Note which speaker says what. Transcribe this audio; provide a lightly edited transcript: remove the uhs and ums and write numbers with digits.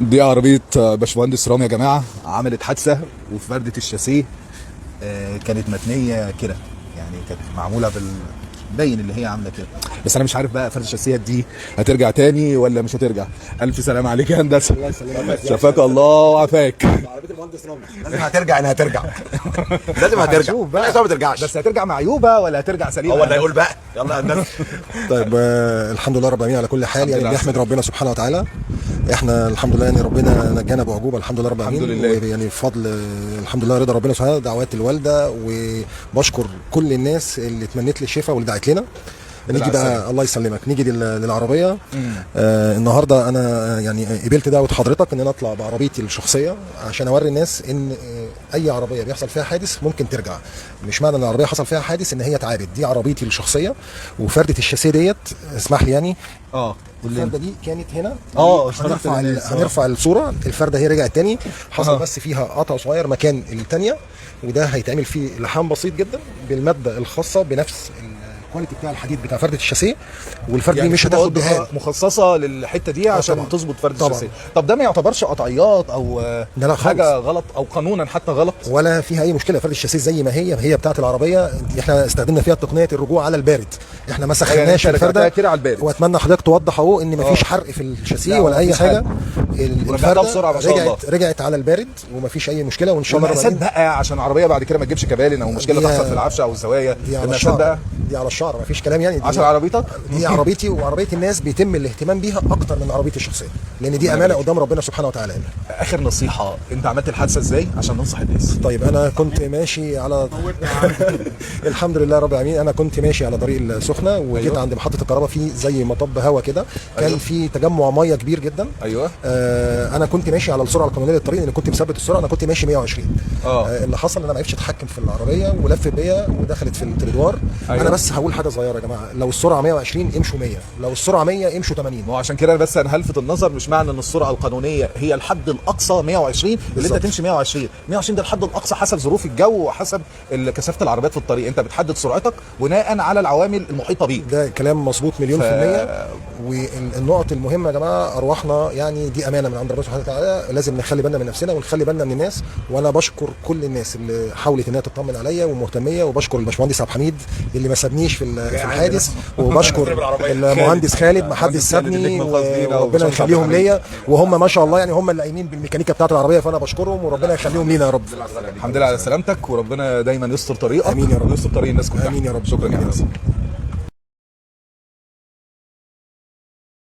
Speaker 1: دي عربية باشمهندس رامي يا جماعة، عملت حادثة وفردة الشاسيه كانت متنية كده، يعني كانت معمولة باين اللي هي عاملة كده، بس أنا مش عارف بقى فردة الشاسيه دي هترجع تاني ولا مش هترجع. ألف سلام عليك يا هندسة،
Speaker 2: الله يسلمك.
Speaker 1: شفاك الله وعافاك.
Speaker 2: عربية المهندس رامي
Speaker 3: لازم هترجع، انها هترجع، لازم هترجع.
Speaker 1: هنشوف بقى.
Speaker 3: لا ما ترجعش،
Speaker 1: بس هترجع معيوبة ولا هترجع سليمة؟
Speaker 3: هو اللي هيقول بقى. يلا يا هندسة.
Speaker 2: طيب الحمد لله رب العالمين على كل حال.
Speaker 1: الحمد
Speaker 2: يعني
Speaker 1: لله.
Speaker 2: بنحمد ربنا سبحانه وتعالى، احنا الحمد لله يعني ربنا نجانا بعجوبه، الحمد لله رب
Speaker 1: الحمد
Speaker 2: العالمين.
Speaker 1: لله.
Speaker 2: يعني بفضل الحمد لله رضا ربنا سبحانه، دعوات الوالدة، وبشكر كل الناس اللي اتمنت لي الشفاء واللي دعت لنا. نيجي
Speaker 1: على
Speaker 2: بقى
Speaker 1: السلامة.
Speaker 2: الله يسلمك، نيجي للعربية. النهارده انا يعني قبلت دعوه حضرتك ان انا اطلع بعربيتي الشخصية عشان اوري الناس ان اي عربية بيحصل فيها حادث ممكن ترجع. مش معنى ان العربية حصل فيها حادث ان هي اتعابت. دي عربيتي الشخصية، وفرده الشاسيه ديت اسمح لي يعني
Speaker 1: اه
Speaker 2: الفرده دي كانت هنا.
Speaker 1: شرحت للناس.
Speaker 2: هنرفع الصورة. الفرده هي رجعت تاني، حصل بس فيها قطع صغير مكان الثانية، وده هيتعمل فيه لحام بسيط جدا بالماده الخاصة بنفس ال quality بتاع الحديد بتاع فرده الشاسيه، والفرده
Speaker 1: يعني
Speaker 2: دي مش
Speaker 1: في
Speaker 2: هتاخد
Speaker 1: مواد
Speaker 2: دهان
Speaker 1: مخصصة للحتة دي عشان
Speaker 2: طبعاً.
Speaker 1: تظبط فرد
Speaker 2: طبعاً.
Speaker 1: الشاسيه. طب ده ما يعتبرش قطعيات او
Speaker 2: لا لا خالص.
Speaker 1: حاجة غلط او قانونا حتى غلط؟
Speaker 2: ولا فيها اي مشكلة. فرد الشاسيه زي ما هي، هي بتاعه العربية. احنا استخدمنا فيها تقنية الرجوع على البارد، احنا ما
Speaker 1: يعني
Speaker 2: سخناش
Speaker 1: انت رجعتها
Speaker 2: الفرده
Speaker 1: كده على البارد.
Speaker 2: واتمنى حضرتك توضح اهو ان مفيش حرق في الشاسيه
Speaker 1: لا،
Speaker 2: ولا اي
Speaker 1: مفيش
Speaker 2: حاجة.
Speaker 1: حرق. ورجعتها
Speaker 2: الفرده
Speaker 1: بسرعة ما شاء الله.
Speaker 2: رجعت على البارد ومفيش اي مشكلة، وان شاء الله رب
Speaker 1: والمقاسات
Speaker 2: العالمين.
Speaker 1: بقى عشان العربية بعد كده ما تجيبش كبالن او مشكلة تحصل في العفشه او الزوايا.
Speaker 2: دي على
Speaker 1: المقاسات
Speaker 2: الشعر
Speaker 1: بقى
Speaker 2: دي على الشعر مفيش كلام يعني.
Speaker 1: عشان عربيتك؟
Speaker 2: دي عربيتي، وعربية الناس بيتم الاهتمام بيها اكتر من عربيتي الشخصية، لان دي امانه قدام ربنا سبحانه وتعالى يعني.
Speaker 1: اخر نصيحة، انت عملت الحادثة ازاي عشان ننصح الناس؟
Speaker 2: طيب انا كنت ماشي على الحمد لله رب العالمين، انا كنت ماشي على طريق السخنة وجيت
Speaker 1: أيوة.
Speaker 2: عند محطة الكهرباء، في زي مطب هوا كده، كان
Speaker 1: أيوة.
Speaker 2: في تجمع مية كبير جدا.
Speaker 1: ايوه.
Speaker 2: انا كنت ماشي على السرعة القانونية للطريق، لان كنت مثبت السرعة، انا كنت ماشي 120. اللي حصل ان انا ما عرفتش اتحكم في العربية ولفت بيا ودخلت في التريدوار.
Speaker 1: أيوة.
Speaker 2: انا بس هقول حاجة صغيرة يا جماعة، لو السرعة 120 امشوا 100، لو السرعة 100 امشوا 80.
Speaker 1: ما هو عشان كده بس انا هلفت النظر، مش معنى ان السرعة القانونية هي الحد الاقصى 120 اللي انت
Speaker 2: بالظبط.
Speaker 1: تمشي 120. 120 ده الحد الاقصى حسب ظروف الجو وحسب كثافة العربيات في الطريق. انت بتحدد سرعتك بناء على العوامل المحيطة بيك.
Speaker 2: ده كلام مظبوط مليون في المية. والنقط المهمة يا جماعة، أرواحنا يعني دي أمانة من عند ربنا سبحانه وتعالى، لازم نخلي بالنا من نفسنا ونخلي بالنا من الناس. وأنا بشكر كل الناس اللي حاولت إنها تطمن عليا ومهتمية، وبشكر الباشمهندس عبد الحميد اللي ما سابنيش في الحادث، وبشكر المهندس خالد ما حدش
Speaker 1: المهندس خالد
Speaker 2: سابني،
Speaker 1: النجم الخاص بينا
Speaker 2: وربنا
Speaker 1: وباشمهندس عبد
Speaker 2: يخليهم
Speaker 1: الحميد.
Speaker 2: ليا، وهم ما شاء الله يعني هم اللي قايمين بالميكانيكا بتاعت العربية، فأنا بشكرهم وربنا يخليهم لينا يا رب.
Speaker 1: الحمد لله على سلامتك، وربنا دايما يستر طريقك.
Speaker 2: آمين يا رب.
Speaker 1: ويستر طريق الناس كلها.
Speaker 2: آمين يا رب.
Speaker 1: شكرا يا
Speaker 2: آمين يا
Speaker 1: هندسة.
Speaker 2: رب.